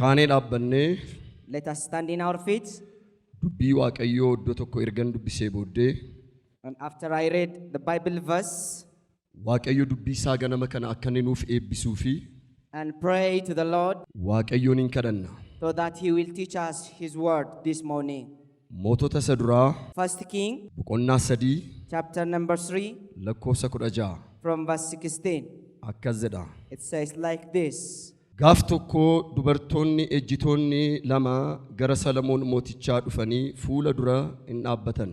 Kaanee dhaabbannee Let us stand in our feet. Dubbii Waaqayyoo iddoo tokko ergan dubbisee booddee And after I read the Bible verse Waaqayyo dubbii isaa ganama kana akka inni nuuf eebbisuu fi and pray to the Lord Waaqayyoon hin kadhanna. So that He will teach us His word this morning. Mootota isa duraa First King, boqonnaa sadii chapter number 3, lakkoofsa kudha ja'a from verse 16. Akkas jedha. It says like this. Gaaf tokko dubartoonni ejjitoonni lama gara Salamoon mootichaa dhufanii fuula dura in dhaabbatan.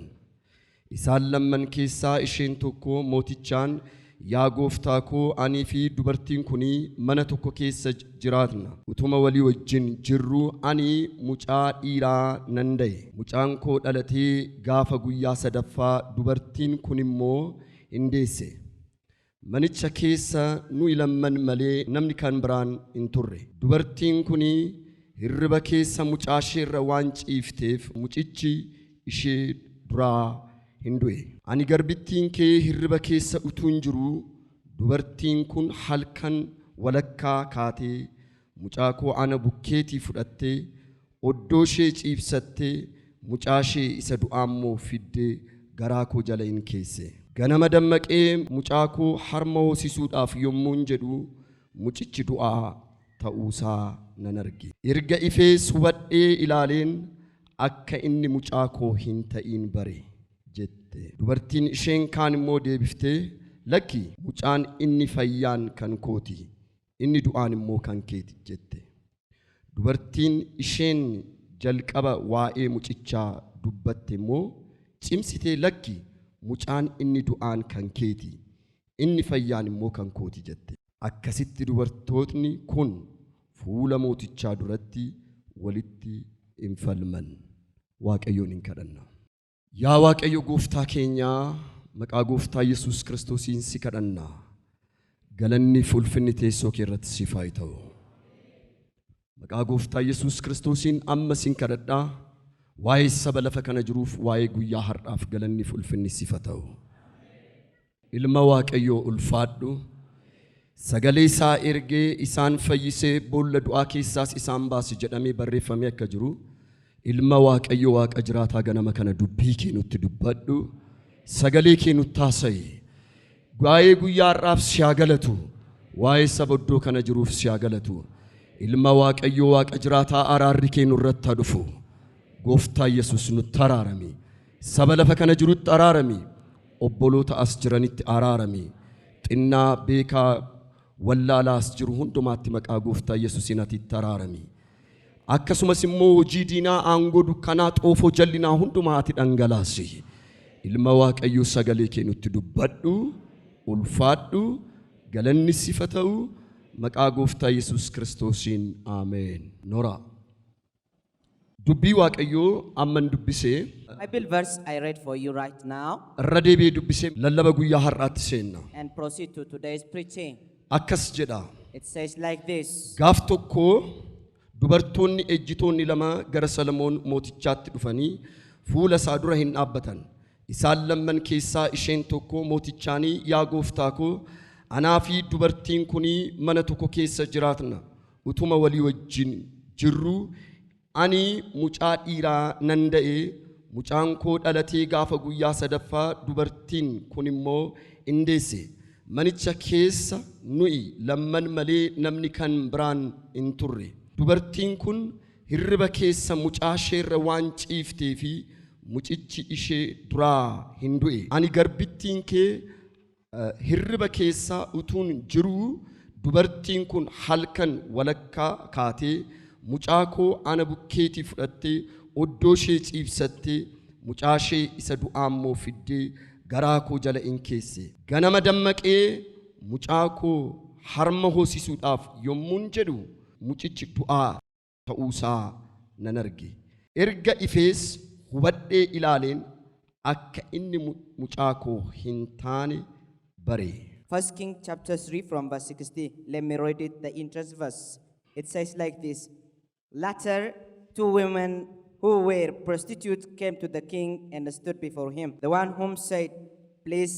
Isaan lamman keessaa isheen tokko mootichaan, "Yaa gooftaa koo, anii fi dubartiin kun mana tokko keessa jiraatna. Utuma walii wajjin jirru ani mucaa dhiiraa nan da'e. Mucaan koo dhalatee gaafa guyyaa sadaffaa dubartiin kun immoo hin deesse. Manicha keessa nuyi lamman malee namni kan biraan hin turre. Dubartiin kun hirriba keessa mucaa isheerra waan ciifteef mucichi ishee duraa hin du'e. Ani garbittiin kee hirriba keessa utuun jiru dubartiin kun halkan walakkaa kaatee mucaa koo ana bukkeetii fudhattee oddoo ishee ciibsattee mucaa ishee isa du'aa immoo fiddee garaa koo jala hin keesse. Ganama dammaqee mucaa koo harma hoosisuudhaaf yommuun jedhu mucichi du'aa ta'uusaa nan arge. Erga ifees hubadhee ilaaleen akka inni mucaa koo hin ta'in bare," jette. Dubartiin isheen kaan immoo deebiftee, "Lakki, mucaan inni fayyaan kan kooti, inni du'aan immoo kan keeti," jette. Dubartiin isheen jalqaba waa'ee mucichaa dubbatte immoo cimsitee, "Lakki, mucaan inni du'aan kan keeti, inni fayyaan immoo kan kooti," jette. Akkasitti dubartootni kun fuula mootichaa duratti walitti hin falman. Waaqayyoon hin kadhanna. Yaa Waaqayyo gooftaa keenyaa, maqaa gooftaa Yesuus Kiristoosiin si kadhanna. Galanni fi ulfinni teessoo kee irratti siif haa ta'u. Maqaa gooftaa Yesuus Kiristoosiin amma sin kadhadhaa. Waa'ee saba lafa kana jiruuf, waa'ee guyyaa har'aaf galanni fi ulfinni siif haa ta'u. Ilma Waaqayyoo, ulfaadhu. Sagalee isaa ergee isaan fayyisee boolla du'aa keessaas isaan baase jedhamee barreeffamee akka jiru, ilma Waaqayyo Waaqa jiraataa, ganama kana dubbii kee nutti dubbadhu. Sagalee kee nutti haasa'i. Waa'ee guyyaa har'aaf si haa galatu. Waa'ee saba iddoo kana jiruuf si haa galatu. Ilma Waaqayyo Waaqa jiraataa, araarri kee nurratti haa dhufu. Gooftaa Yesuus, nutti araarami. Saba lafa kana jirutti araarami. Obboloota as jiranitti araarami. Xinnaa, beekaa, wallaalaa as jiru hundumaatti maqaa gooftaa Yesuusiin ati itti araarami. Akkasumas immoo hojii diinaa, aangoo dukkanaa, xoofoo jallinaa hundumaa ati dhangalaasi. Ilma Waaqayyoo, sagalee kee nutti dubbadhu, ulfaadhu, galanni siif haa ta'u, maqaa gooftaa Yesuus Kiristoosiin, aameen. Nora. Dubbii Waaqayyoo amman dubbisee Bible verse I read for you right now irra deebi'ee dubbisee lallaba guyyaa har'aatti seenna. And proceed to today's preaching. Akkas jedha. It says like this. Gaaf tokko dubartoonni ejjitoonni lama gara Salamoon mootichaatti dhufanii fuula isaa dura hin dhaabbatan. Isaan lamman keessaa isheen tokko mootichaanii, "Yaa gooftaa koo, anaa fi dubartiin kunii mana tokko keessa jiraatna. Utuma walii wajjin jirru ani mucaa dhiiraa nan da'e. Mucaan koo dhalatee gaafa guyyaa sadaffaa dubartiin kun immoo in deesse. Manicha keessa nuyi lamman malee namni kan biraan hin turre. Dubartiin kun hirriba keessa mucaa isheerra waan ciiftee fi mucichi ishee duraa hin du'e. Ani garbittiin kee hirriba keessa utuun jiruu dubartiin kun halkan walakkaa kaatee mucaa koo ana bukkeetii fudhattee oddoo ishee ciibsattee mucaa ishee isa du'aa immoo fiddee garaa koo jala in keesse. Ganama dammaqee mucaa koo harma hoosisuudhaaf yommuun jedhu mucichi du'aa ta'uusaa nan arge. Erga ifees hubadhee ilaaleen akka inni mucaa koo hin taane bare." First King chapter 3 from verse 16. Let me read it, the interest verse. It says like this. Later, two women who were prostitutes came to the king and stood before him. The one whom said, "Please,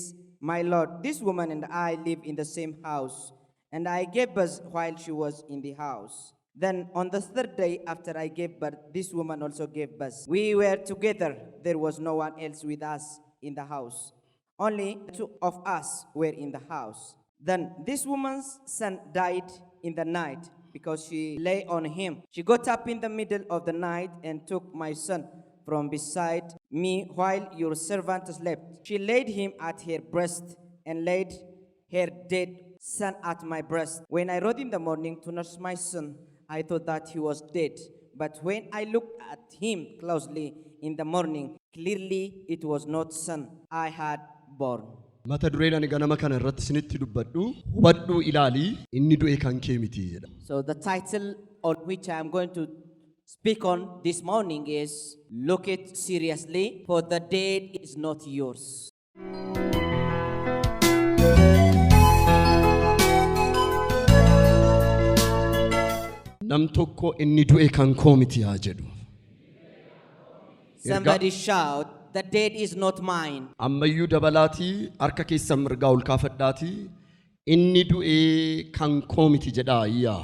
my lord, this woman and I live in the same house, and I gave birth while she was in the house." Then on the third day after I gave birth, this woman also gave birth. We were together. There was no one else with us in the house. Only two of us were in the house. Then this woman's son died in the night because she lay on him. She got up in the middle of the night and took my son from beside me while your servant slept. She laid him at her breast and laid her dead son at my breast. When I rose in the morning to nurse my son, I thought that he was dead. But when I looked at him closely in the morning, clearly it was not son I had born. Mata dureen ani ganama kana irratti isinitti dubbadhu hubadhuu ilaalii inni du'e kan kee miti jedha. So the title on which I am going to speak on this morning is "Look It Seriously, for the Dead is Not Yours." Nam tokko inni du'e kan koo miti haa jedhu. Somebody shout, "The dead is not mine." Ammayyuu dabalaatii harka keessan mirgaa ol kaafadhaatii inni du'e kan koo miti jedhaa iyyaa.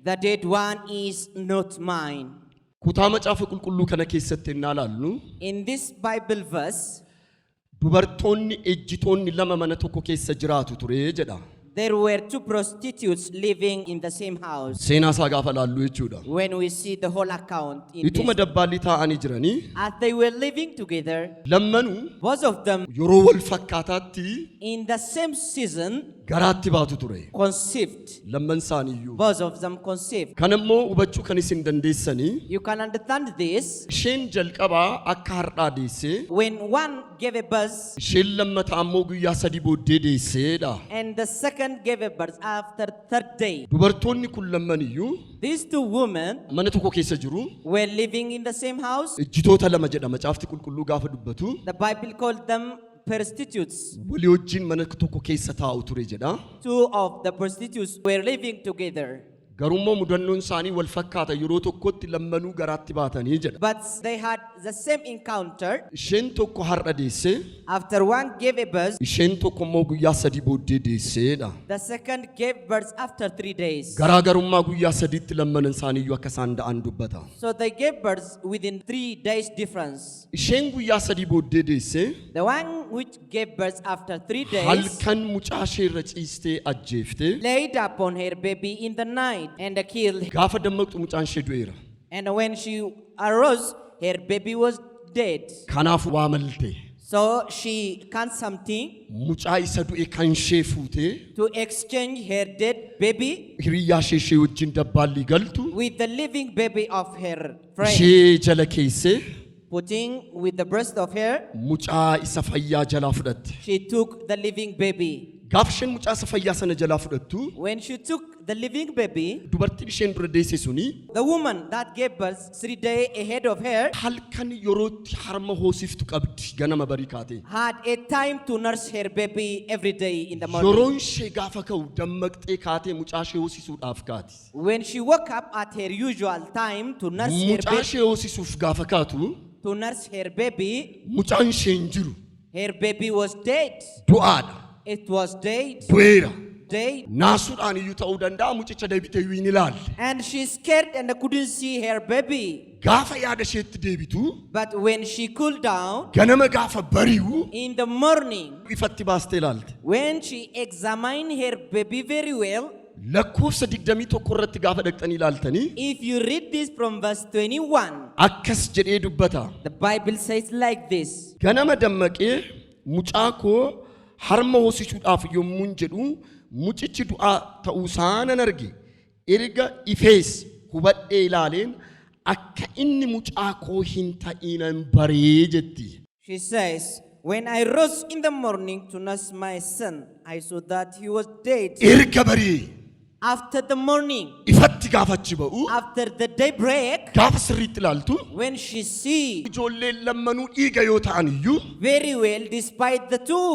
The dead one is not mine. Kutaa macaafa qulqulluu kana keessatti innaa laallu In this Bible verse, dubartoonni ejjitoonni lama mana tokko keessa jiraatu ture jedha. There were two prostitutes living in the same house. Seenaa isaa gaafa laallu jechuudha. When we see the whole account in Ituma this, dabbaalli taa'anii jiranii as they were living together, lammanuu both of them yeroo wal fakkaataatti in the same season garaatti baatu ture. Conceived. Lamman isaaniiyyuu. Both of them conceived. Kan immoo hubachuu kan isin dandeessanii You can understand this isheen jalqabaa akka har'aa deessee when one gave a birth isheen lammataa immoo guyyaa sadii booddee deesseedha. And the second gave a birth after third day. Dubartoonni kun lamman iyyuu These two women mana tokko keessa jiru. Were living in the same house. Ejjitoota lama jedha macaafti qulqulluu gaafa dubbatu. The Bible called them prostitutes. Walii wajjin mana tokko keessa taa'u ture jedha. Two of the prostitutes were living together. Garuummoo mudannoon isaanii wal fakkaata yeroo tokkotti lammanuu garaatti baatanii jedha. But they had the same encounter. Isheen tokko har'a deessee After one gave a birth, isheen tokko immoo guyyaa sadii booddee deesseedha. The second gave birth after 3 days. Garaagarummaa guyyaa sadiitti lammanan isaaniiyyuu akka isaan da'an dubbata. So they gave birth within 3 days difference. Isheen guyyaa sadii booddee deessee The one which gave birth after 3 days halkan mucaa ishee irra ciistee ajjeeftee laid upon her baby in the night and killed. Gaafa dammaqxu mucaan ishee du'eera. And when she arose, her baby was dead. Kanaaf waa malte. So she canned something Mucaa isa du'e kan ishee fuutee to exchange her dead baby hiriyyaa ishee ishee wajjin dabbaallii galtu with the living baby of her friend. Ishee jala keessee Putting with the breast of her, mucaa isa fayyaa jalaa fudhatte. She took the living baby. Gaafa isheen mucaa isa fayyaa sana jalaa fudhattu When she took the living baby, dubartiin isheen dura deesse suni the woman that gave birth 3 days ahead of her halkan yerootti harma hoosiftu qabdi ganama barii kaatee. Had a time to nurse her baby every day in the morning. Yeroon ishee gaafa ka'u dammaqxee kaatee mucaa ishee hoosisuudhaaf kaati. When she woke up at her usual time to nurse her Mucaa baby, ishee hoosisuuf gaafa kaatu to nurse her baby, mucaan ishee hin jiru. Her baby was dead. Du'aadha. It was dead. Du'eera. Dead. Naasuudhaan iyyuu ta'uu danda'a mucicha deebitee iyyuu hin ilaalle. And she scared and couldn't see her baby. Gaafa yaada isheetti deebitu But when she cooled down ganama gaafa bari'u in the morning, ifatti baastee ilaalte. When she examined her baby very well, Lakkoofsa digdamii tokko irratti gaafa dhaqxanii ilaaltanii if you read this from verse 21, akkas jedhee dubbata. The Bible says like this. Ganama dammaqee mucaa koo harma hoosisuudhaaf yommuun jedhu mucichi du'aa ta'uusaa nan arge. Erga ifees hubadhee ilaaleen akka inni mucaa koo hin ta'inan baree jetti. She says, "When I rose in the morning to nurse my son, I saw that he was dead." Erga baree After the morning, ifatti gaafa achi ba'u after the daybreak, gaafa sirriitti ilaaltu when she see ijoolleen lammanuu dhiiga yoo ta'an iyyuu very well, despite the two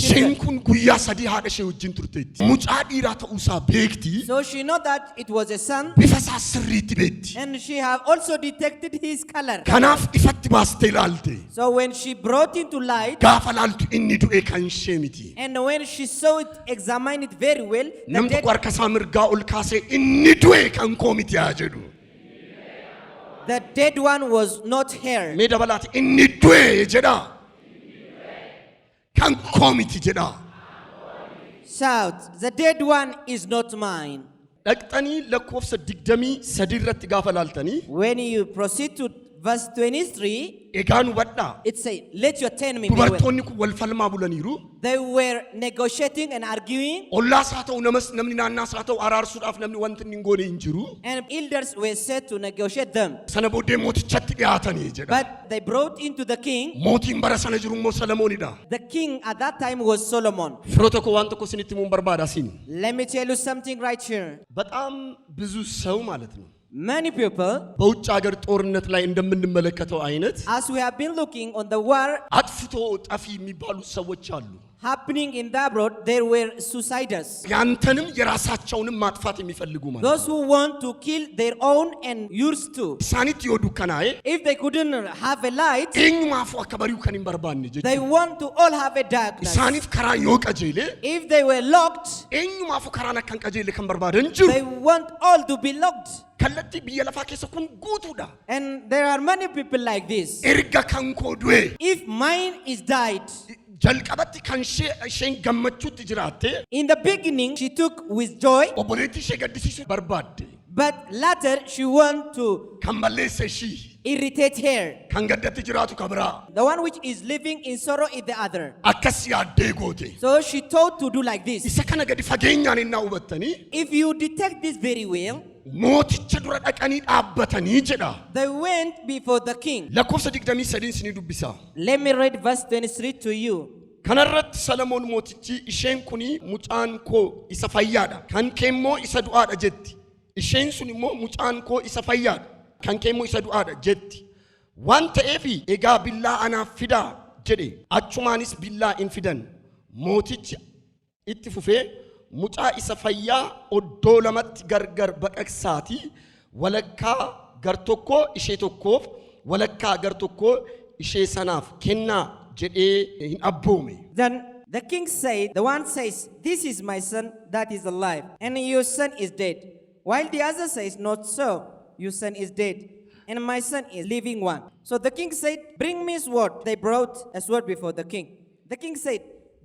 isheen children. Kun guyyaa sadii haadha ishee wajjin turteetti. Mucaa dhiiraa ta'uusaa beekti. So she know that it was a son, Bifa isaa sirriitti beekti. And she have also detected his color. Kanaaf ifatti baastee ilaalte. So when she brought into light, Gaafa laaltu inni du'e kan ishee miti. And when she saw it, examined it very well, the Nam dead tokko harka isaa mirgaa mirgaa ol kaasee inni du'e kan koo miti haa jedhu. The dead one was not her. Mee dabalaati inni du'e jedha. Kan koo miti jedha. Shout, "The dead one is not mine." Dhaqxanii lakkoofsa digdamii sadii irratti gaafa laaltanii When you proceed to verse 23, Egaa nu hubadhaa. It says, let your tell me very well. Dubartoonni kun wal falmaa bulaniiru. They were negotiating and arguing, Ollaas haa ta'u namas namni naannaas haa ta'u araarsuudhaaf namni wanti inni hin goone hin jiru. And elders were said to negotiate them. Sana booddee mootichatti dhiyaatanii jedha. But they brought into the king. Mootiin bara sana jiru immoo Salamoonidha. The king at that time was Solomon. Firoota koo waan tokko isinitti himuun barbaada siin. Let me tell you something right here. በጣም ብዙ ሰው ማለት ነው Many people, በውጭ ሀገር ጦርነት ላይ እንደምንመለከተው አይነት as we have been looking on the war አጥፍቶ ጠፊ የሚባሉ ሰዎች አሉ። happening in the abroad, there were suiciders. ያንተንም የራሳቸውንም ማጥፋት የሚፈልጉ ማለት ነው። Those who want to kill their own and yours too. Isaanitti yoo dukkanaa'e If they couldn't have a light, eenyumaafuu akka bari'u kan hin barbaanne jechuudha. they want to all have a darkness. Isaaniif karaan yoo qajeele If they were locked, eenyumaafuu karaan akka hin qajeelle kan barbaadan jiru. They want all to be locked. Kallattii biyya lafaa keessa kun guutuudha. And there are many people like this. Erga kan koo du'e If mine is died, jalqabatti kan ishee isheen gammachuutti jiraatte in the beginning she took with joy, obboleettii ishee gaddisiisuu barbaadde. But later she want to Kan balleesse ishii irritate her. Kan gaddatti jiraatu ka biraa. The one which is living in sorrow is the other. Akkas yaaddee goote. So she thought to do like this. Isa kana gadi fageenyaan innaa hubattanii If you detect this very well, mooticha dura dhaqanii dhaabbatanii jedha. They went before the king. Lakkoofsa digdamii sadiin isinii dubbisa. Let me read verse 23 to you. Kanarratti Salamoon mootichi isheen kuni mucaan koo isa fayyaadha. Kan kee immoo isa du'aadha jetti. Isheen sun immoo mucaan koo isa fayyaadha. Kan kee immoo isa du'aadha jetti. Waan ta'eef egaa billaa anaaf fidaa jedhe. Achumaanis billaa in fidan. Mootichi itti fufee mucaa isa fayyaa oddoo lamatti gargar baqaqsaatii walakkaa gar tokkoo ishee tokkoof walakkaa gar tokkoo ishee sanaaf kennaa jedhee hin abboome. Then the king said, the one says, "This is my son that is alive, and your son is dead." While the other says, "Not so, your son is dead, and my son is living one." So the king said, "Bring me sword." They brought a sword before the king. The king said,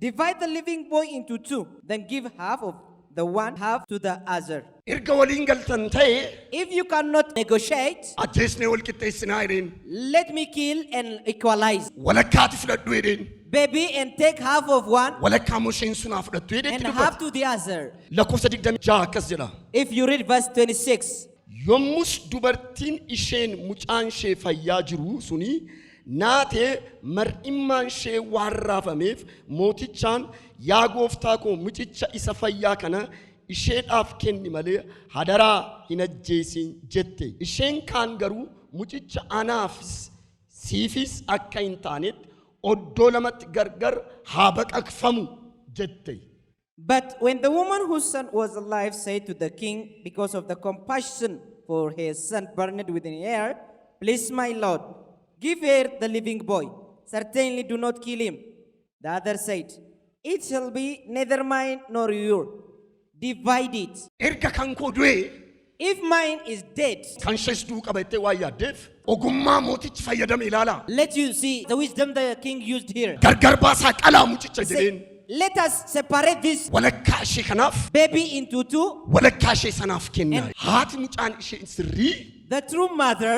"Divide the living boy into two, then give half of the one half to the other." Erga waliin galtan ta'e If you cannot negotiate, ajjeesnee wal qixxeessinaa jedheen. Let me kill and equalize. Walakkaati fudhadhu jedheen. Baby, and take half of one Walakkaa immoo isheen sun haa fudhattu jedheetti and half dubbate. To the other. Lakkoofsa digdamii ja'a akkas jedha. If you read verse 26, Yommus dubartiin isheen mucaan ishee fayyaa jiru suni naatee mar'immaan ishee waan raafameef mootichaan yaa gooftaa koo mucicha isa fayyaa kana isheedhaaf kenni malee hadaraa hin ajjeesin jette. Isheen kaan garuu mucicha anaafis siifis akka hin taanetti oddoo lamatti gargar haa baqaqfamu jette. But when the woman whose son was alive said to the king, because of the compassion for her son burned within her, "Please, my lord, give her the living boy. Certainly do not kill him." The other said, "It shall be neither mine nor yours. Divide it." Erga kan koo du'e If mine is dead, kan ishees du'uu qaba jettee waan yaaddeef ogummaa mootichi fayyadame ilaalaa. Let you see the wisdom the king used here. Gargar baasaa qalaa mucicha jedheen. Say, "Let us separate this Walakkaa ishee kanaaf baby into two." Walakkaa ishee sanaaf kennaa. Haati mucaan ishee sirrii The true mother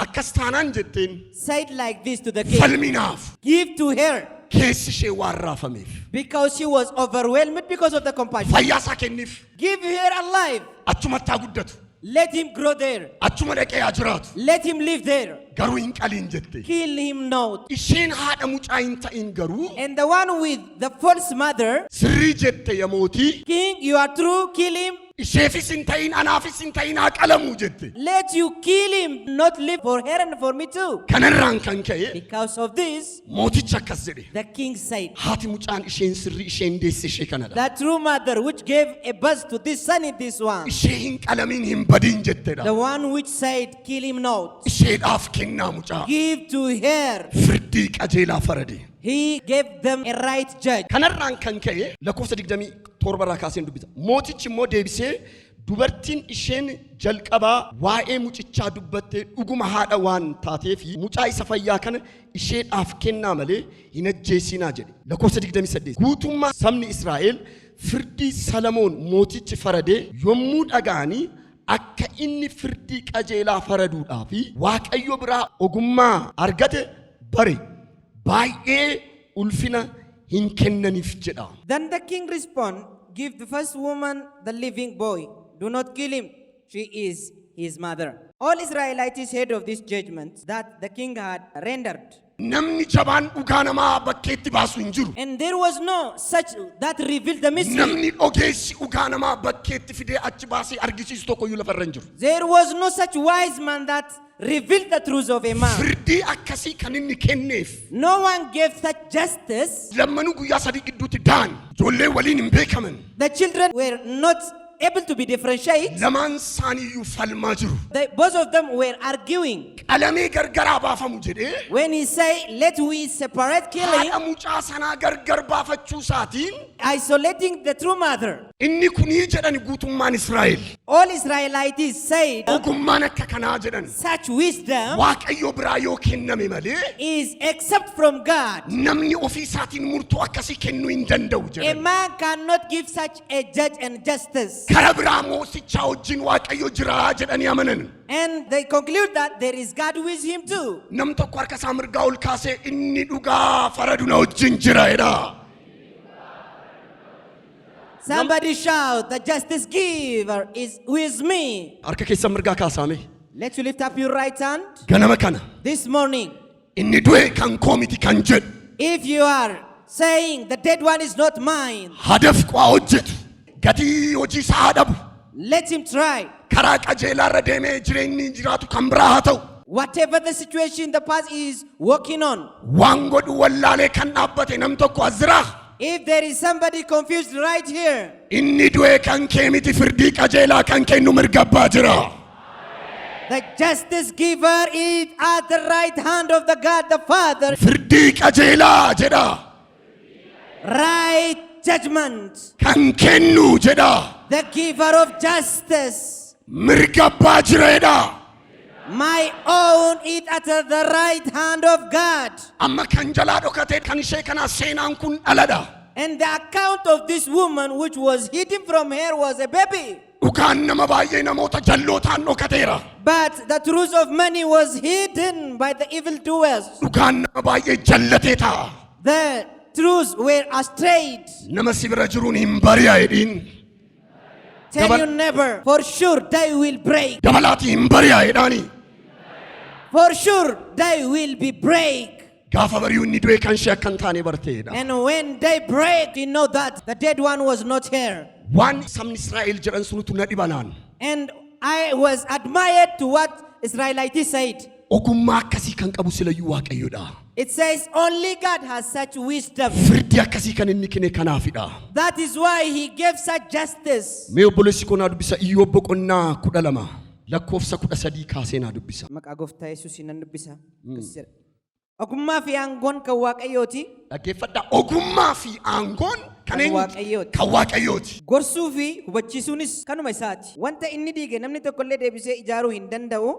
akkas taanaan jetteen said like this to the king, falminaaf "Give to her," keessi ishee waan raafameef. Because she was overwhelmed because of the compassion. Fayyaa isaa kenniif. "Give her alive." Achumatti haa guddatu. "Let him grow there." Achuma dhaqee haa jiraatu. "Let him live there." Garuu hin qaliin jette. "Kill him not." Isheen haadha mucaa hin ta'in garuu And the one with the false mother, sirrii jette yaa mootii. "King, you are true, kill him." Isheefis hin ta'in anaafis hin ta'in haa qalamuu jette. "Let you kill him, not live for her and for me too." Kanarraan kan ka'e Because of this, mootichi akkas jedhe. The king said, Haati mucaan isheen sirrii isheen deesse ishee kanadha. "The true mother which gave a birth to this son is this one." Ishee hin qalamiin hin badiin jettedha. The one which said, "Kill him not." Isheedhaaf kennaa mucaa. "Give to her." Firdii qajeelaa farade. He gave them a right judge. Kanarraan kan ka'e lakkoofsa 27 irraa kaaseen dubbisa. Mootichi immoo deebisee, dubartiin isheen jalqabaa waa'ee mucichaa dubbatte dhuguma haadha waan taateef mucaa isa fayyaa kana isheedhaaf kennaa malee hin ajjeesinaa jedhe. Lakkoofsa 28. Guutummaa sabni Israa'el firdii Salamoon mootichi faradee yommuu dhaga'anii akka inni firdii qajeelaa faraduudhaa fi Waaqayyo biraa ogummaa argate bare baay'ee ulfina hin kennaniif jedha. Then the king responded, "Give the first woman the living boy. Do not kill him. She is his mother." All Israelites heard of this judgment that the king had rendered. Namni jabaan dhugaa namaa bakkeetti baasu hin jiru. And there was no such that revealed the mystery. Namni ogeessi dhugaa namaa bakkeetti fidee achi baasee argisiisu tokkoyyuu lafarra hin jiru. There was no such wise man that revealed the truth of a man. Firdii akkasii kan inni kenneef No one gave such justice. lammanuu guyyaa 3 gidduutti da'an ijoollee waliin hin beekaman. The children were not able to be differentiated. Lamaan isaaniiyyuu falmaa jiru. Both of them were arguing. Qalamee gargaraa baafamu jedhee When he said, "Let we separate killing," haadha mucaa sanaa gargar baafachuu isaatiin isolating the true mother. Inni kunii jedhan guutummaan Israa'el. All Israelites said, Ogummaan akka kanaa jedhan such wisdom Waaqayyo biraa yoo kenname malee is except from God. Namni ofii isaatiin murtoo akkasii kennuu hin danda'u A jedhan. man cannot give such a judge and justice. Kara biraa mootichaa wajjin Waaqayyo jiraa jedhanii amanan. And they conclude that there is God with him too. Nam tokko harka isaa mirgaa ol kaasee inni dhugaa faradu na wajjin jira jedha. Somebody shout, "The justice giver is with me." Harka keessan mirgaa kaasaame. Let you lift up your right hand Ganama kana this morning. Inni du'e kan koo miti kan jedhu If you are saying the dead one is not mine, hadaf qaa hojjetu gatii hojii isaa haa dhabu. Let him try. Karaa qajeelaa irra deemee jireenyi jiraatu kan biraa haa ta'u. Whatever the situation the past is working on, Waan godhu wallaalee kan dhaabbate nam tokko as jira. If there is somebody confused right here, Inni du'e kan kee miti firdii qajeelaa kan kennu mirga abbaa jira. The justice giver is at the right hand of the God the Father. Firdii qajeelaa jedha. Right judgment. Kan kennu jedha. The giver of justice. Mirga abbaa jira jedha. My own is at the right hand of God. Amma kan jalaa dhokate kan ishee kanaa seenaan kun dhaladha. And the account of this woman, which was hidden from her, was a baby. Dhugaan nama baay'ee namoota jallootaan dhokateera. But the truth of many was hidden by the evildoers. Dhugaan nama baay'ee jallatee ta'a. The truths were astrayed. Nama si bira jiruun hin bari'a jedhiin. Tell Dabal- you never, for sure they will break. Dabalaatii hin bari'a jedhaani. For sure they will be break. Gaafa bari'u inni du'e kan ishee akka hin taane barteedha. And when they break, you know that the dead one was not here. Waan sabni Israa'el jedhan sunutu na dhibanaan. And I was admired to what Israelites said. Ogummaa akkasii kan qabu silayyuu Waaqayyodha. It says only God has such wisdom. Firdii akkasii kan inni kenne kanaafidha. That is why he gave such justice. Mee obboleessi koo naa dubbisa Iyyoob boqonnaa 12 lakkoofsa 13 kaasee naa dubbisa. Maqaa gooftaa Yesuusiin nan dubbisa. Akkas jedha. Ogummaa fi aangoon kan Waaqayyooti. Dhaggeeffadhaa, ogummaa fi aangoon kan Kan eenyuti? Waaqayyooti. Kan Waaqayyooti. Gorsuu fi hubachiisuunis kanuma isaati. Wanta inni diige namni tokkollee deebisee ijaaruu hin danda'u.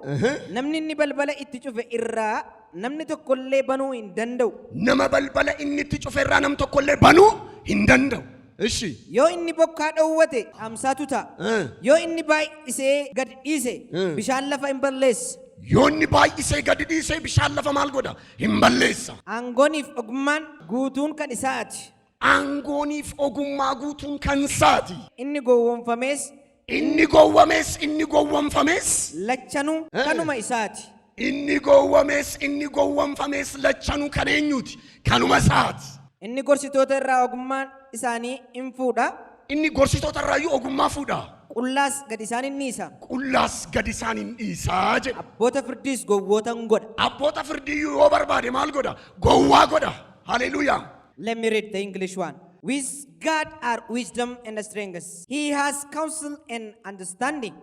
Namni inni balbala itti cufe irraa namni tokkollee banuu hin danda'u. Nama balbala inni itti cufe irraa nam tokkollee banuu hin danda'u. Ishi. Yoo inni bokkaa dhowwate caamsaatu ta'a. Yoo inni baay'isee gad dhiise bishaan lafa hin balleessa. Yoo inni baay'isee gadi dhiisee bishaan lafa maal godha? Hin balleessa. Aangooniif ogummaan guutuun kan isaati. Aangooniif ogummaa guutuun kan isaati. Inni gowwoomfames Inni gowwames inni gowwomfames lachanuu kanuma isaati. Inni gowwames inni gowwomfames lachanuu kan eenyuti? Kanuma isaati. Inni gorsitoota irraa ogummaan isaanii in fuudha. Inni gorsitoota irraayyuu ogummaa fuudha. Qullaas gad isaan hin dhiisa. Qullaas gad isaan hin dhiisaa jedha. Abboota firdiis gowwoota hin godha. Abboota firdiyyuu yoo barbaade maal godha? Gowwaa godha. Haleluuyaa. Let me read the English one. With God are wisdom and strength. He has counsel and understanding.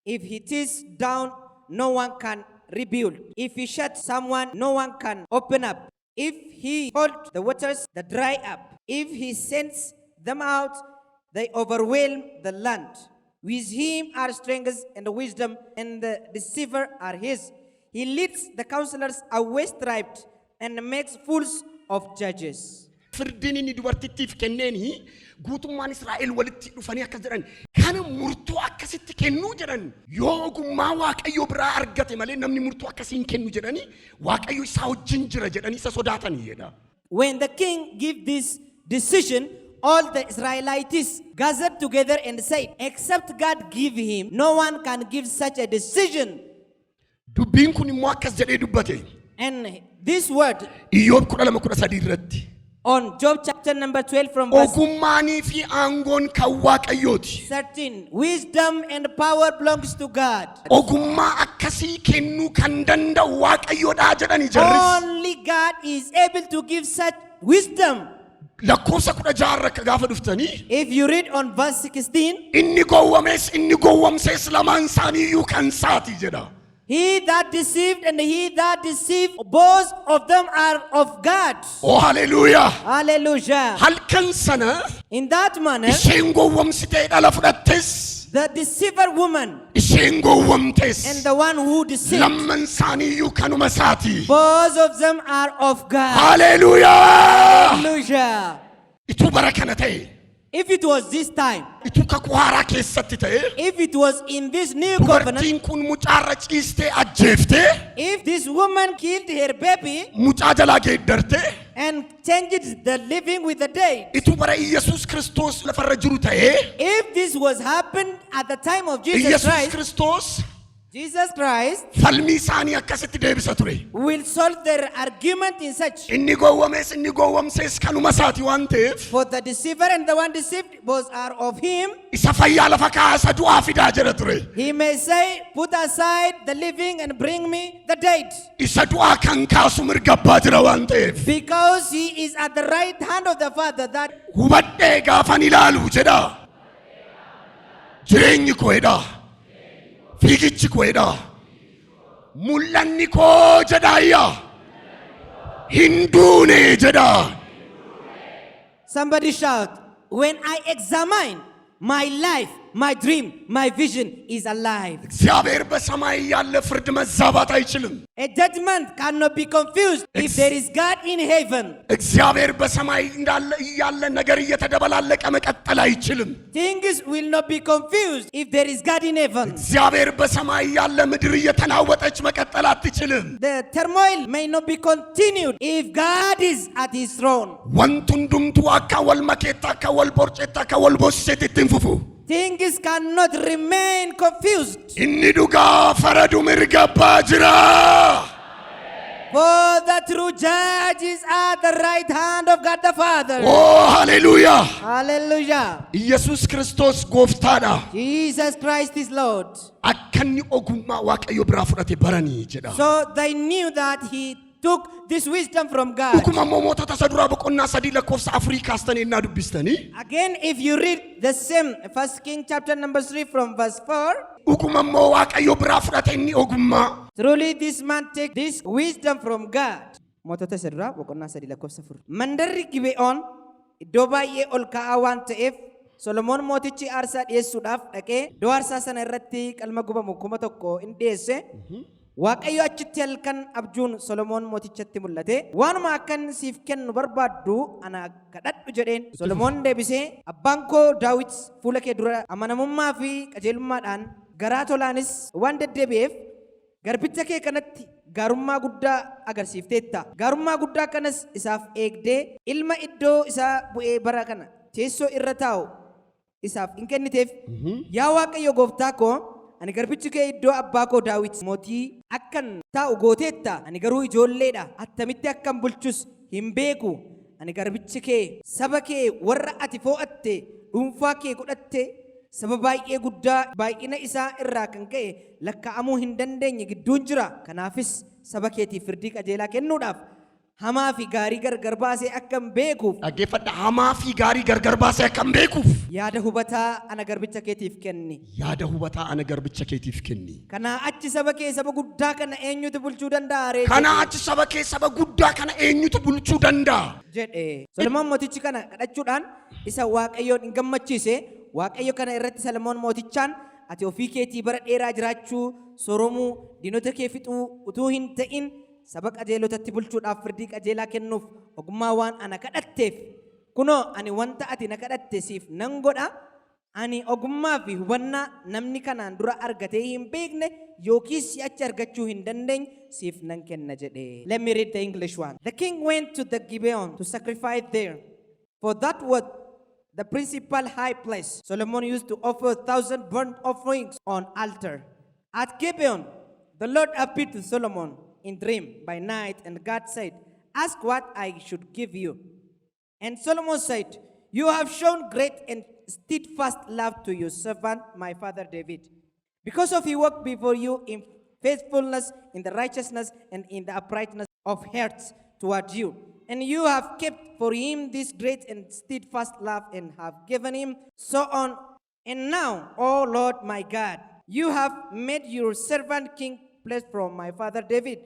If he tears down, no one can rebuild. If he shuts someone, no one can open up. If he hold the waters, they dry up. If he sends them out, they overwhelm the land. With him are strength and wisdom, and the deceiver are his. He leads the counselors away stripped and makes fools of judges. Firdiin inni dubartittiif kenneeni guutummaan Israa'el walitti dhufanii akkas jedhan, kana murtoo akkasitti kennuu jedhan, yoo ogummaa Waaqayyoo biraa argate malee namni murtoo akkasii hin kennu jedhanii, Waaqayyo isaa wajjin jira jedhanii isa sodaatanii jedha. When the king gave this decision, all the Israelites gathered together and said, "Except God give him, no one can give such a decision." Dubbiin kun immoo akkas jedhee dubbate. And this word Iyyoob 12:13 irratti. On Job chapter number 12 from verse Ogummaanii fi aangoon kan Waaqayyooti. 13, wisdom and power belongs to God. Ogummaa akkasii kennuu kan danda'u Waaqayyoodhaa jedhani jarris. Only God is able to give such wisdom. Lakkoofsa 16 irra akka gaafa dhuftanii, If you read on verse 16, inni gowwames inni gowwamsees lamaan isaanii iyyuu kan isaati jedha. He that deceived and he that deceived, both of them are of God. Oo haleluuyaa! Hallelujah. Halkan sana In that manner, isheen gowwamsitee dhala fudhattes, the deceiver woman isheen gowwamtes, and the one who deceived, lamman isaanii iyyuu kanuma isaati. Both of them are of God. Haleluuyaa! Hallelujah. Ituu bara kana ta'e, If it was this time, ituu kakuu haaraa keessatti ta'e, if it was in this new covenant, dubartiin kun mucaarra ciistee ajjeeftee, if this woman killed her baby mucaa jalaa geeddartee, and changed the living with the dead, ituu bara Iyyasuus Kiristoos lafarra jiru ta'ee, if this was happened at the time of Jesus Iyyasuus Christ, Kiristoos Jesus Christ falmii isaanii akkasitti deebisa ture. Will solve their argument in such. Inni gowwames inni gowwamsees kanuma isaati waan ta'eef, For the deceiver and the one deceived, both are of him. Isa fayyaa lafa kaa'aa, isa du'aa fidaa jedha ture. He may say, "Put aside the living and bring me the dead." Isa du'aa kan kaasu mirga abbaa jira waan ta'eef. Because he is at the right hand of the Father that Hubadhee gaafan ilaalu jedha. Jireenyi koo jedha. Fiigichi koo jedha. Mul'anni koo jedha ayya. Hin duune jedha. Somebody shout, "When I examine my life, my dream, my vision is alive." እግዚአብሔር በሰማይ ያለ ፍርድ መዛባት አይችልም። A judgment cannot be confused if there is God in heaven. እግዚአብሔር በሰማይ እንዳለ እያለ ነገር እየተደበላለቀ መቀጠል አይችልም። Things will not be confused if there is God in heaven. እግዚአብሔር በሰማይ ያለ ምድር እየተናወጠች መቀጠል አትችልም። The turmoil may not be continued if God is at his throne. Wanti hundumtuu akka wal makeetti, akka wal borceetti, akka wal boosiseetti itti hin fufu. Things cannot remain confused. Inni dhugaa faradu mirga abbaa jira. For the true judge is at the right hand of God the Father. Oo haleluuyaa! Hallelujah. Iyyasuus Kiristoos gooftaadha. Jesus Christ is Lord. Akka inni ogummaa Waaqayyo biraa fudhate baranii jedha. So they knew that he took this wisdom from God. Dhuguma immoo Mootota isa duraa boqonnaa 3 lakkoofsa 4 kaastanii innaa dubbistanii, Again, if you read the same First King chapter number 3 from verse 4, dhuguma immoo Waaqayyo biraa fudhate inni ogummaa. Truly this man take this wisdom from God. Mootota isa duraa boqonnaa 3 lakkoofsa 4. Mandarri Gibe'oon iddoo baay'ee ol ka'aa waan ta'eef, Solomoon mootichi aarsaa dhiyeessuudhaaf dhaqee iddoo aarsaa sana irratti qalma gubamu 1000 in dhiyeesse. Waaqayyo achitti halkan abjuun Solomoon mootichatti mul'ate. "Waanuma akkan siif kennu barbaaddu ana kadhadhu" jedheen. Solomoon deebisee, "Abbaan koo Daawit fuula kee dura amanamummaa fi qajeelummaadhaan garaa tolaanis waan deddeebi'eef, garbicha kee kanatti gaarummaa guddaa agarsiifteetta. Gaarummaa guddaa kanas isaaf eegdee ilma iddoo isaa bu'ee bara kana teessoo irra taa'u isaaf hin kenniteef. Yaa Waaqayyo gooftaa koo, ani garbichi kee iddoo abbaa koo Daawit mootii akkan taa'u gooteetta. Ani garuu ijoolleedha. Attamitti akkan bulchus hin beeku. Ani garbichi kee saba kee warra ati fo'atte dhuunfaa kee godhatte, saba baay'ee guddaa baay'ina isaa irraa kan ka'e lakkaa'amuu hin dandeenye gidduun jira. Kanaafis saba keetiif firdii qajeelaa kennuudhaaf Hamaa fi gaarii gargar baasee akkan beekuuf Dhaggeeffadha, hamaa fi gaarii gargar baasee akkan beekuuf yaada hubataa ana garbicha keetiif kenni. Yaada hubataa ana garbicha keetiif kenni. Kanaa achi saba kee saba guddaa kana eenyutu bulchuu danda'a ree? Kanaa achi saba kee saba guddaa kana eenyutu bulchuu danda'a? Jedhe. Solomoon mootichi kana kadhachuudhaan isa Waaqayyoon hin gammachiise. Waaqayyo kana irratti Solomoon mootichaan, ati ofii keetii bara dheeraa jiraachuu, sooromuu, diinota kee fixuu utuu hin ta'in saba qajeelotatti bulchuudhaaf firdii qajeelaa kennuuf ogummaa waan ana kadhatteef, kunoo ani wanta ati na kadhatte siif nan godha. Ani ogummaa fi hubannaa namni kanaan dura argatee hin beekne yookiis si'achi argachuu hin dandeenye siif nan kenna jedhe. Let me read the English one. The king went to the Gibeon to sacrifice there, for that was the principal high place. Solomon used to offer 1,000 burnt offerings on altar. At Gibeon, the Lord appeared to Solomon in dream by night, and God said, "Ask what I should give you." And Solomon said, "You have shown great and steadfast love to your servant, my father David, because of he walked before you in faithfulness, in the righteousness, and in the uprightness of hearts toward you. And you have kept for him this great and steadfast love and have given him so on. And now, O Lord my God, you have made your servant king place from my father David.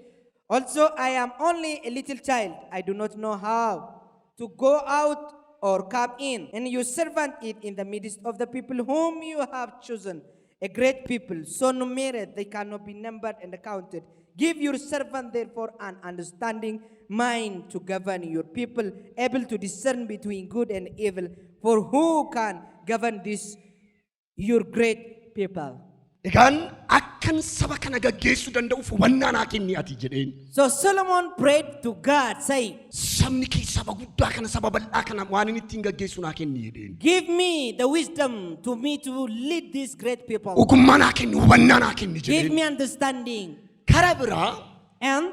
Also, I am only a little child. I do not know how to go out or come in. And your servant is in the midst of the people whom you have chosen, a great people, so numerous they cannot be numbered and counted. Give your servant, therefore, an understanding mind to govern your people, able to discern between good and evil. For who can govern this, your great people?" Egaan akkan saba kana gaggeessuu danda'uuf hubannaa naa kenni ati jedheen. So Solomon prayed to God, saying, Sabni kee saba guddaa kana, saba bal'aa kana waan inni ittiin gaggeessu naa kenni jedheen. "Give me the wisdom to me to lead these great people. Ogummaa naa kenni, hubannaa naa kenni Give jedheen. Me understanding." Kara biraa And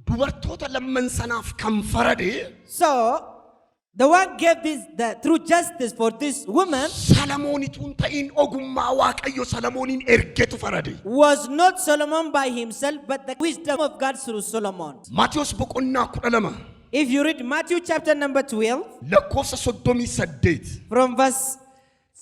dubartoota lamman sanaaf kan farade so the one gave this the true justice for this woman Salamoonitu hin ta'in, ogummaa Waaqayyo Salamooniin ergetu farade. Was not Solomon by himself, but the wisdom of God through Solomon. Maatiyos boqonnaa 12 If you read Matthew chapter number 12, lakkoofsa 38 from verse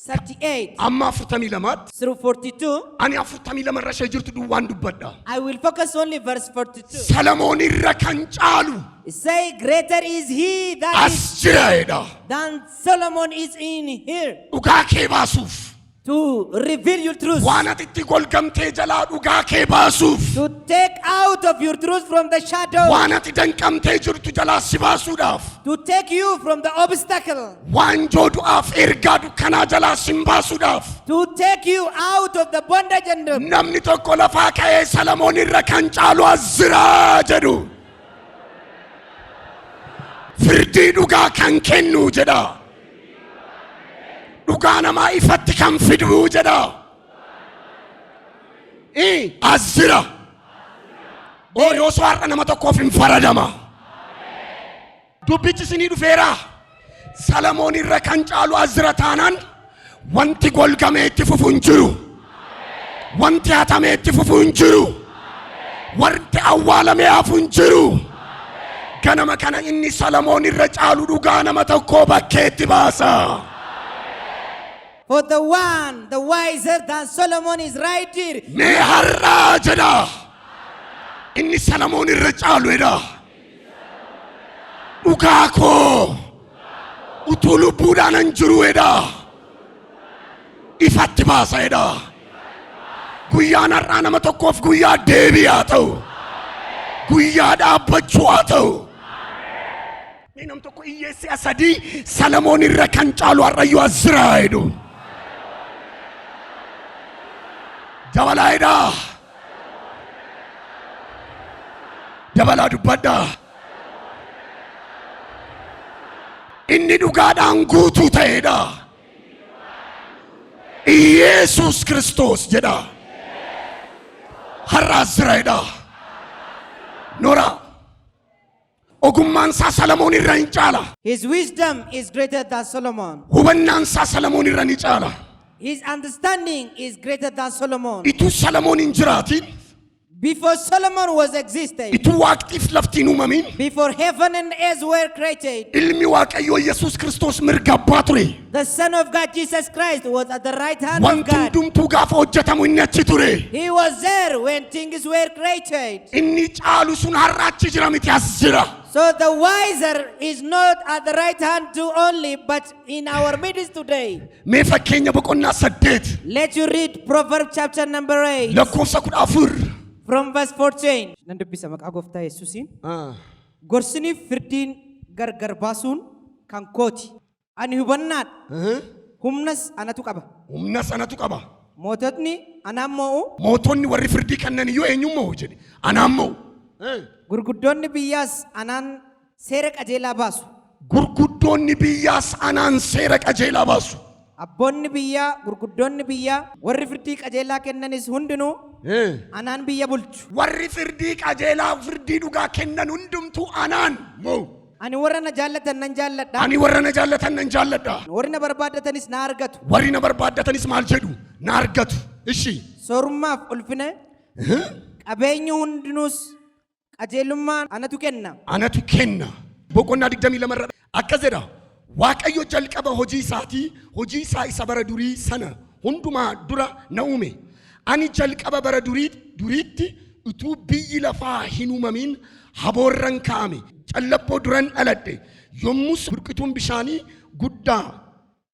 38 amma 42tti through 42, ani 42 irra ishee jirtu duwwaan dubbadha. I will focus only verse 42. Salamoon irra kan caalu It say, "Greater is he that as is jira jedha. Than Solomon is in here Dhugaa kee baasuuf to reveal your truth, waan ati itti golgamtee jalaa dhugaa kee baasuuf to take out of your truth from the shadow, waan ati danqamtee jirtu jalaa si baasuudhaaf to take you from the obstacle, waanjoo du'aaf ergaa dukkanaa jalaa sin baasuudhaaf to take you out of the bondage and the namni tokko lafaa ka'ee Salamoon irra kan caalu as jira jedhu, firdii dhugaa kan kennu jedha, dhugaa namaa ifatti kan fidu jedha. As jira. Oo, yoo soo har'a nama tokkoof hin faradama. Dubbichi isinii dhufeera. Salamoon irra kan caalu as jira taanaan wanti golgamee itti fufu hin jiru. Wanti hatamee itti fufu hin jiru. Wanti awwaalamee hafu hin jiru. Ganama kana inni Salamoon irra caalu dhugaa nama tokkoo bakkeetti baasa. For the one, the wiser than Solomon is right here. Mee har'aa jedha. Inni Salamoon irra caalu jedha. Dhugaa koo utuu lubbuudhaan hin jiru jedha. Ifatti baasa jedha. Guyyaan har'aa nama tokkoof guyyaa deebii haa ta'u. Guyyaa dhaabbachuu haa ta'u. Mee nam tokko hiyyeessi asadii Salamoon irra kan caalu har'ayyuu as jira jedhu. Dabalaa jedhaa. Dabalaa dubbadhaa. Inni dhugaadhaan guutuu ta'edha. Iyeesus Kiristoos jedha. Har'a as jira jedha. Nora. Ogummaan isaa Salamoon irra hin caala. His wisdom is greater than Solomon. Hubannaan isaa Salamoon irra ni caala. His understanding is greater than Solomon. Ituu Salamoon hin jiraatin Before Solomon was existed, Ituu waaqtiif lafti hin uumamin before heaven and earth were created, ilmi Waaqayyoo Yesuus Kiristoos mirga abbaa ture. The Son of God, Jesus Christ, was at the right hand of Wanti God. Hundumtuu gaafa hojjetamu inni achi ture. He was there when things were created. Inni caalu sun har'a achi jira miti, as jira. So the wiser is not at the right hand to only, but in our midst today. Mee fakkeenya boqonnaa 8 Let you read Proverbs chapter number 8 lakkoofsa 14. From verse 14. Nan dubbisa maqaa gooftaa Yesuusiin. Gorsiniif firdiin gargar baasuun kan kooti. Ani hubannaadha. Humnas anatu qaba. Humna sanatu qaba. Moototni anaan moo'u. Mootonni warri firdii kennan iyyuu eenyuun mo'u jedhe? Anaan mo'u. Gurguddoonni biyyaas anaan seera qajeelaa baasu. Gurguddoonni biyyaas anaan seera qajeelaa baasu. Abboonni biyyaa, gurguddoonni biyyaa, warri firdii qajeelaa kennanis hundinuu anaan biyya bulchu. Warri firdii qajeelaa, firdii dhugaa kennan hundumtuu anaan mo'u. Ani warra na jaallatan nan jaalladha. Ani warra na jaallatan nan jaalladha. Warri na barbaaddatanis na argatu. Warri na barbaaddatanis maal jedhu? Na argatu. Ishi. Soorummaaf ulfina qabeenyi hundinuus qajeelummaan anatu kenna. Anatu kenna. Boqonnaa 22 irra akkas jedha. Waaqayyo jalqaba hojii isaatii, hojii isaa isa bara durii sana hundumaa dura na uume. Ani jalqaba bara durii duriitti utuu biyyi lafaa hin uumamin haboorran kaa'ame. Callabboo duran dhaladhe. Yommus burqituun bishaanii guddaa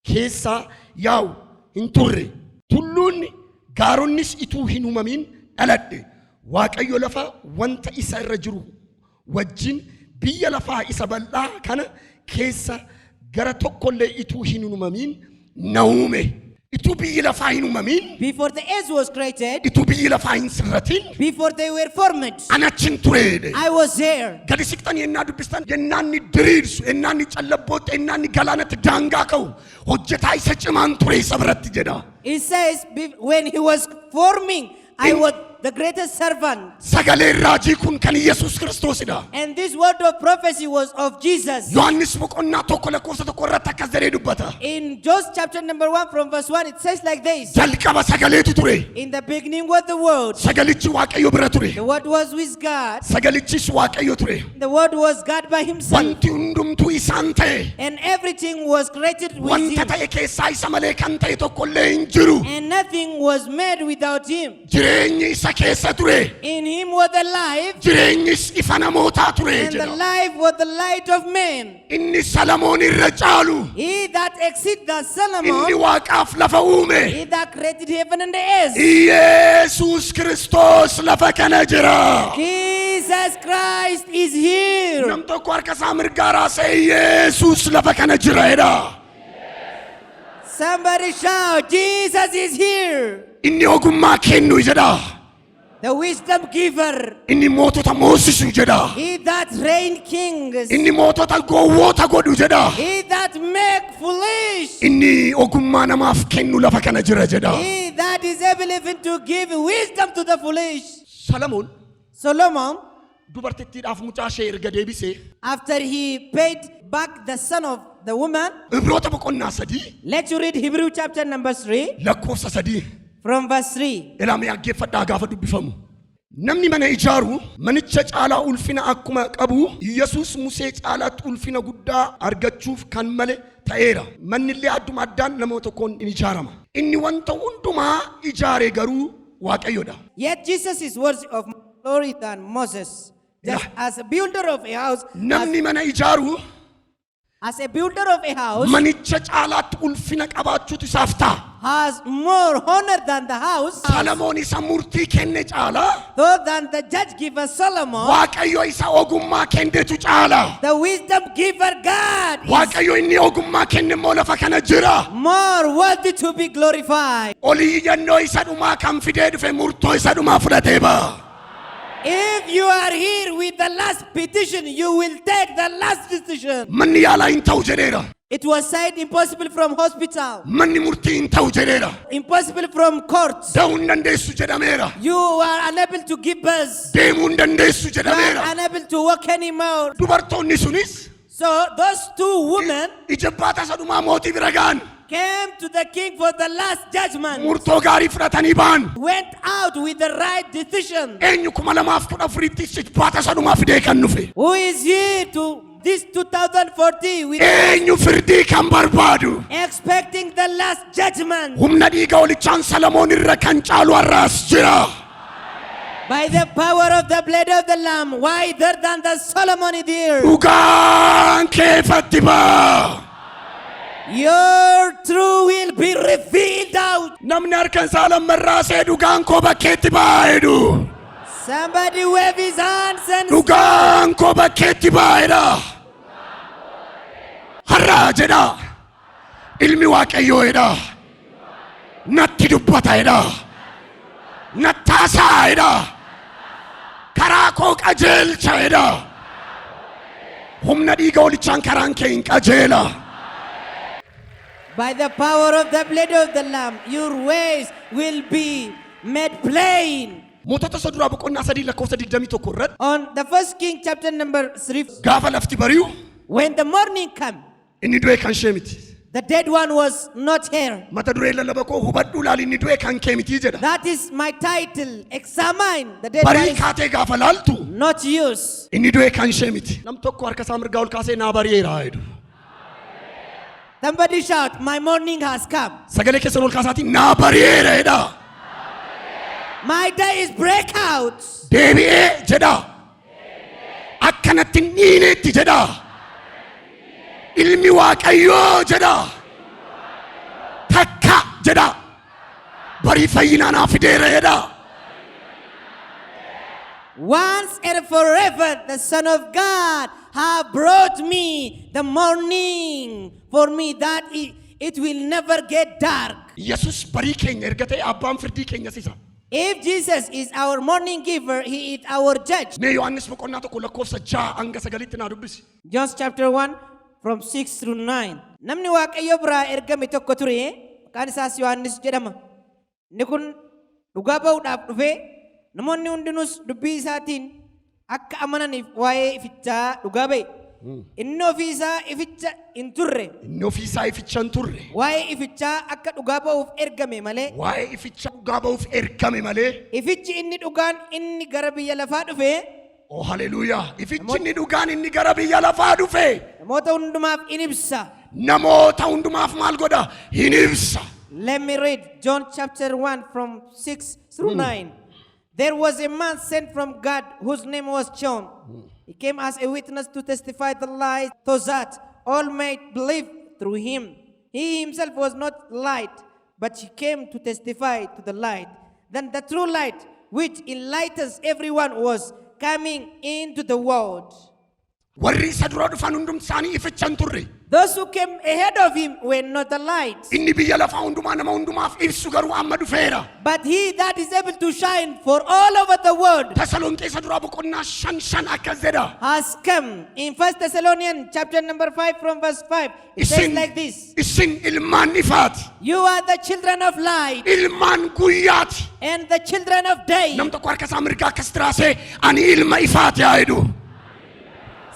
keessaa yaa'u hin turre. Tulluun gaaronnis ituu hin uumamin dhaladhe. Waaqayyo lafa wanta isa irra jiru wajjin biyya lafaa isa bal'aa kana keessa gara tokkollee ituu hin uumamin na uume. Ituu biyyi lafaa hin uumamin, Before the earth was created, ituu biyyi lafaa hin sirratin, before they were formed, ani achin tureedhe. I was there. Gadi siqxanii yennaa dubbistan, yennaa inni diriirsu, yennaa inni callabbootti, yennaa inni galaanatti daangaa ka'u, hojjetaa isa cimaan ture isa biratti jedha. It says when he was forming, I was the greatest servant. Sagaleen raajii kun kan Yesuus Kiristoosidha. And this word of prophecy was of Jesus. Yohaannis boqonnaa 1 lakkoofsa 1 irratti akkas jedhee dubbata. In John chapter number 1 from verse 1, it says like this. Jalqaba sagaleetu ture. In the beginning was the Word. Sagalichi Waaqayyo bira ture. The Word was with God. Sagalichis Waaqayyo ture. The Word was God by himself. Wanti hundumtuu isaan ta'e. And everything was created with Wanta him. Ta'e keessaa isa malee kan ta'e tokkollee hin jiru. And nothing was made without him. Jireenyi isa keessa ture. In him was the life, Jireenyis ifa namootaa ture and the jedha. Life was the light of men. Inni Salamoon irra caalu. He that exceeds the Inni Solomon, waaqaaf lafa uume. He that created heaven and the earth. Yesuus Kiristoos lafa kana jira. Jesus Christ is here. Nam tokko harka isaa mirgaa raasee Yesuus lafa kana jira jedha. Somebody shout, "Jesus is here." Inni ogummaa kennu jedha. The wisdom giver, Inni mootota moosisu jedha. He that reign kings, Inni mootota gowwoota godhu jedha. He that make foolish, Inni ogummaa namaaf kennu lafa kana jira jedha. He that is able even to give wisdom to the foolish. Salamoon Solomon, dubartittiidhaaf mucaa ishee erga deebisee after he paid back the son of the woman, Ibroota boqonnaa 3 let you read Hebrew chapter number 3 lakkoofsa 3 from verse 3. Ilaamee dhaggeeffadhaa gaafa dubbifamu. Namni mana ijaaru manicha caalaa ulfina akkuma qabu, Yesuus Musee caalaatti ulfina guddaa argachuuf kan male ta'eera. Manni illee adduma addaan nama tokkoon in ijaarama. Inni wanta hundumaa ijaare garuu Waaqayyodha. Yet Jesus is worthy of more glory than Moses. Just as a builder of a house, Namni mana ijaaru as a builder of a house manicha caalaatti ulfina qabaachuutu isaaf ta'a. Has more honor than the house, Salamoon isa murtii kenne caalaa though than the judge giver Solomon, Waaqayyo isa ogummaa kennetu caala. The wisdom giver God is Waaqayyo inni ogummaa kenne immoo lafa kana jira. More worthy to be glorified. Oliyyannoo isa dhumaa kan fidee dhufe murtoo isa dhumaa fudhatee ba'a. If you are here with the last petition, you will take the last decision. Manni yaalaa hin ta'u jedheera. It was said impossible from hospital, Manni murtii hin ta'u jedheera. Impossible from court. Da'uu hin dandeessu jedhameera. You are unable to give birth. Deemuu hin dandeessu You are jedhameera. Unable to walk anymore. Dubartoonni sunis So those two women Ijibbaata isa dhumaa mootii bira ga'an. Came to the king for the last judgment. Murtoo gaarii fudhatanii ba'an. Went out with the right decision. Eenyu 2014tti ijibbaata isa dhumaa fidee kan dhufe? Who is here to this 2040 with Eenyu firdii kan barbaadu? Expecting the last judgment? Humna dhiiga hoolichaan Salamoon irra kan caalu har'aas jira. By the power of the blood of the Lamb, wiser than the Solomon is here. Dhugaan kee ifatti ba'a. Your truth will be revealed out. Namni harka isaa lammarraasee dhugaan koo bakkeetti ba'a jedhu. Somebody wave his hands and Dhugaan koo bakkeetti ba'a jedha. Har'aa jedha. Ilmi Waaqayyoo jedha. Natti dubbata jedha. Natti haasa'a jedha. Karaa koo qajeelcha jedha. Humna dhiiga hoolichaan karaan kee hin qajeela. By the power of the blood of the Lamb, your ways will be made plain. Mootota isa duraa boqonnaa 3 lakkoofsa 21 irratti On the first King chapter number 3, gaafa lafti bari'u when the morning came, inni du'e kan ishee miti. The dead one was not here. Mata duree lallaba koo hubadhuu laali inni du'e kan kee miti jedha. That is my title. Examine the dead one Barii is kaatee gaafa laaltu not yours. Inni du'e kan ishee miti. Nam tokko harka isaa mirgaa ol kaasee naa bari'eera jedhu. Somebody shout, "My morning has come." Sagalee keessan ol kaasaatiin naa bari'eera jedha. My day is breakout. Deebi'ee jedha. Akkanatti hin dhiineetti jedha. Ilmi Waaqayyoo jedha. Takka jedha. Barii fayyinaa naa fideera jedha. Once and forever, the Son of God have brought me the morning for me that it will never get dark. Yesus barii keenya erga ta'e abbaan firdii keenyas isa. If Jesus is our morning giver, he is our judge. Mee Yohaannis boqonnaa 1 lakkoofsa 6 hanga 9tti naa dubbisi. John chapter 1 from 6 through 9. Namni Waaqayyo biraa ergame tokko ture, maqaan isaas Yohaannis jedhama. Inni kun dhugaa ba'uudhaaf dhufee namoonni hundinuus dubbii isaatiin akka amananiif waa'ee ifichaa dhugaa ba'e. Inni ofii isaa ificha hin turre. Inni ofii isaa ificha hin turre. Waa'ee ifichaa akka dhugaa ba'uuf ergame malee. Waa'ee ificha dhugaa ba'uuf ergame malee. Ifichi inni dhugaan inni gara biyya lafaa dhufe Oh haleluuyaa. Ifichi inni dhugaan inni gara biyya lafaa dhufe namoota hundumaaf in ibsa. Namoota hundumaaf maal godha? Hin ibsa. Let me read John chapter 1 from 6 through 9. There was a man sent from God whose name was John. He came as a witness to testify the light so that all might believe through him. He himself was not light, but he came to testify to the light. Then the true light, which enlightens everyone, was coming into the world. Warri isa dura dhufan hundumti isaanii ificha hin turre. Those who came ahead of him were not the light. Inni biyya lafaa hundumaa nama hundumaaf ibsu garuu amma dhufeera. But he that is able to shine for all over the world Tasalonqee isa duraa boqonnaa 5:5 akkas jedha. Has come. In First Thessalonians chapter number 5 from verse 5, it says Isin like this: isin ilmaan ifaati. You are the children of light Ilmaan guyyaati. And the children of day. Nam tokko harka isaa mirgaa akkas tiraasee ani ilma ifaati haa jedhu.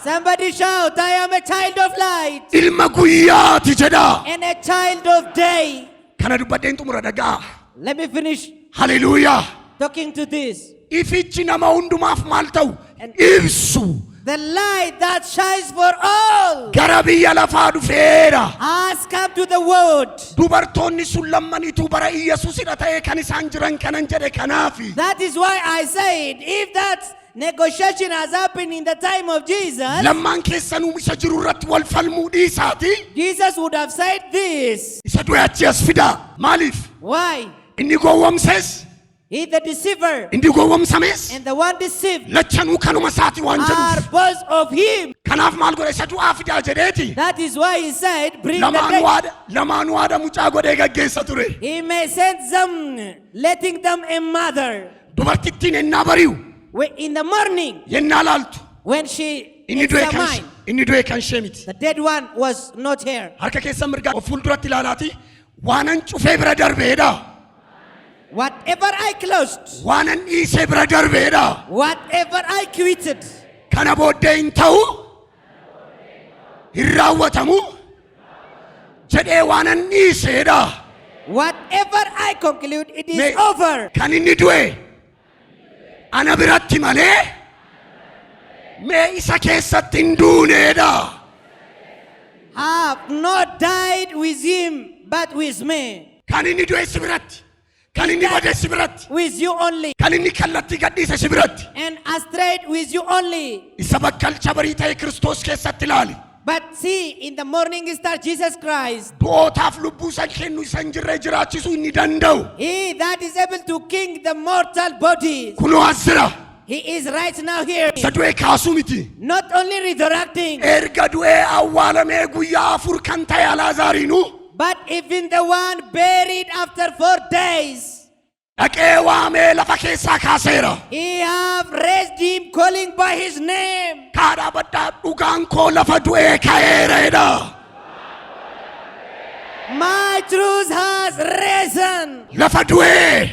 Somebody shout, "I am a child of light Ilma guyyaati jedha. And a child of day." Kana dubbadheen xumura dhagaa. Let me finish Haleluuyaa. Talking to this. Ifichi nama hundumaaf maal ta'u? Ibsu. The light that shines for all Gara biyya lafaa dhufeera. Has come to the world. Dubartoonni sun lammaniitu bara Iyyasuusidha ta'ee kan isaan jiran kanan jedhe kanaafi. That is why I said, if that negotiation has happened in the time of Jesus, Lammaan keessanuu isa jiru irratti wal falmuu dhiisaati. Jesus would have said this. Isa du'e achi as fidaa. Maaliif? Why? Inni gowwomses, He the deceiver inni gowwomsames, and the one deceived lachanuu kanuma isaati waan are jedhuuf. Both of him. Kanaaf maal godhe isa du'aa fidaa jedheeti. That is why he said, "Bring the Lamaanuu dead." haadha lamaanuu haadha mucaa godhee gaggeessa ture. He may send them, letting them a mother. Dubartittiin ennaa bari'u In the morning, yennaa laaltu when she inni du'e kan examined, inni du'e kan ishee miti. The dead one was not here. Harka keessan mirgaa of fuulduratti ilaalaati waanan cufee bira darbeedha. Whatever I closed, Waanan dhiisee bira darbeedha. Whatever I quitted, Kana booddee hin ta'u. Hin raawwatamu jedhee waanan dhiiseedha. Whatever I conclude, it is over. Kan inni du'e ana biratti malee mee isa keessatti hin duuneedha. Have not died with him, but with me. Kan inni du'e si biratti. Kan inni bade si biratti. With you only. Kan inni kallattii gadhiise si biratti. And astray with you only. Isa bakkalcha barii ta'e Kiristoos keessatti ilaali. But see, in the morning star, Jesus Christ, Du'ootaaf lubbuu isan kennu isa hin jirre jiraachisuu inni danda'u. He that is able to king the mortal bodies, Kunoo as jira. He is right now here. Isa du'e kaasuu miti. Not only resurrecting, Erga du'ee awwaalamee guyyaa 4 kan ta'e Alaazaariinuu but even the one buried after 4 days, dhaqee waamee lafa keessaa kaaseera. He have raised him, calling by his name. Kaadhaa baddaa dhugaan koo lafa du'ee ka'eereedha. My truth has risen, Lafa du'ee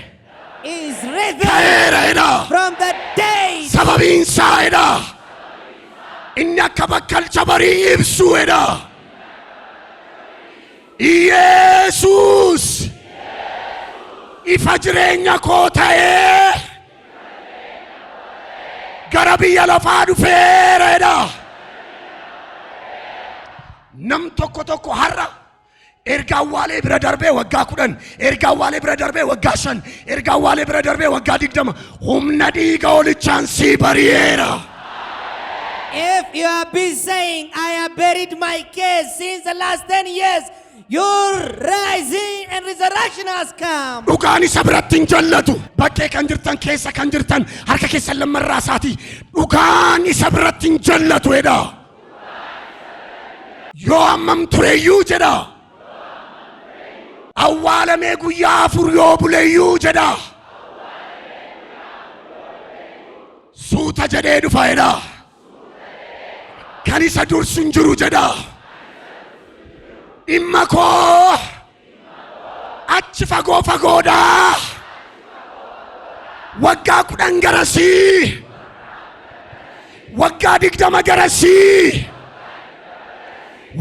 is risen ka'eereedha. From the dead. Sababiin isaadha. Inni akka bakkalcha barii ibsuudha. Yesuus ifa jireenya koo ta'ee gara biyya lafaa dhufeereedha. Nam tokko tokko har'a erga awwaalee bira darbee waggaa 10, erga awwaalee bira darbee waggaa 5, erga awwaalee bira darbee waggaa 20, humna dhiiga olichaan sii bari'eera. If you have been saying, "I have buried my case since the last 10 years," your rising and resurrection has come. Dhugaan isa biratti hin jallatu. Bakkee kan jirtan, keessa kan jirtan, harka keessan lammarraa isaati. Dhugaan isa biratti hin jallatu jedha. Yoo hammam tureyyuu jedha. Awwaalamee guyyaa 4 yoo buleyyuu jedha. Suuta jedhee dhufa jedha. Kan isa dursu hin jiru jedha. Dhimma koo achi fagoo fagoodha. Waggaa 10 garasii. Waggaa 20 garasii.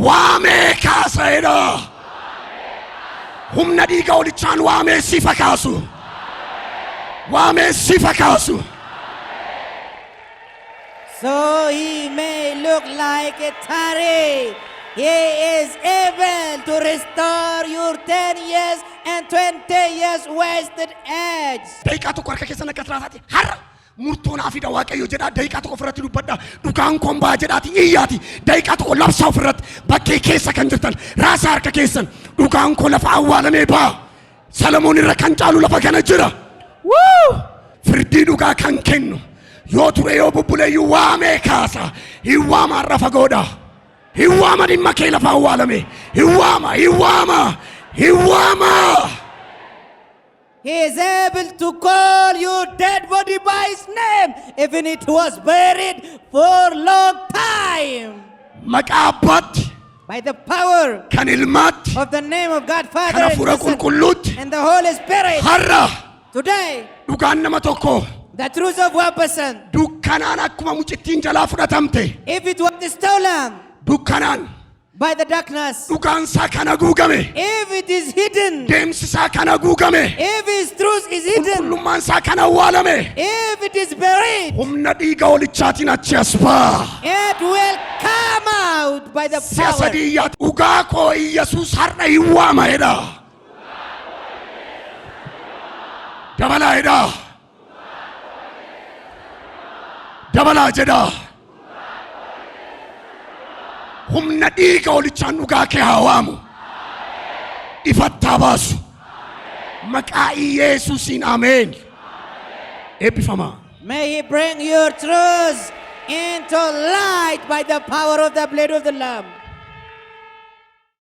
Waamee kaasa jedha. Humna dhiiga olichaan waamee sifa kaasu. Waamee sifa kaasu. So he may look like a tarry, he is able to restore your 10 years and 20 years wasted age. Daqiiqaa tokko harka keessan akka tiraasaati. Har'a murtoo naa fida Waaqayyo jedhaa daqiiqaa tokko ofirratti dubbadha. Dhugaan koon ba'a jedhaati iyyaati. Daqiiqaa tokko labsaa ofirratti bakkee keessa kan jirtan raasaa harka keessan dhugaan koo lafa awwaalamee ba'a. Salamoon irra kan caalu lafa kana jira. Wuu! Firdii dhugaa kan kennu yoo ture yoo bubbuleeyyuu waamee kaasa. Hin waama har'a fagoodha. Hin waama dhimma kee lafa awwaalame. Hin waama, hin waama, hin waama. He is able to call your dead body by his name, even it was buried for long time. Maqaa abbaatti By the power kan ilmaatti of the name of God, Father, kan and hafuura the Son, qulqulluutti and the Holy Spirit. Har'a Today, dhugaan nama tokko the truth of one person, dukkanaan akkuma mucittiin jalaa fudhatamte if it was stolen dukkanaan by the darkness, dhugaan isaa kan haguugame if it is hidden, deemsi isaa kan haguugame if his truth is hidden, qulqullummaan isaa kan awwaalame if it is buried, humna dhiiga olichaatiin achi as ba'a. It will come out by the Si'a power. sadii iyyaa dhugaa koo Iyyasuus har'a hin waama jedha. Dabalaa jedha. Dabalaa jedha. Humna dhiiga olichaan dhugaa kee haa waamu. Ifattaa baasu. Maqaa Iyesuusiin ameen. Eebbifamaa. May he bring your truth into light by the power of the blood of the Lamb.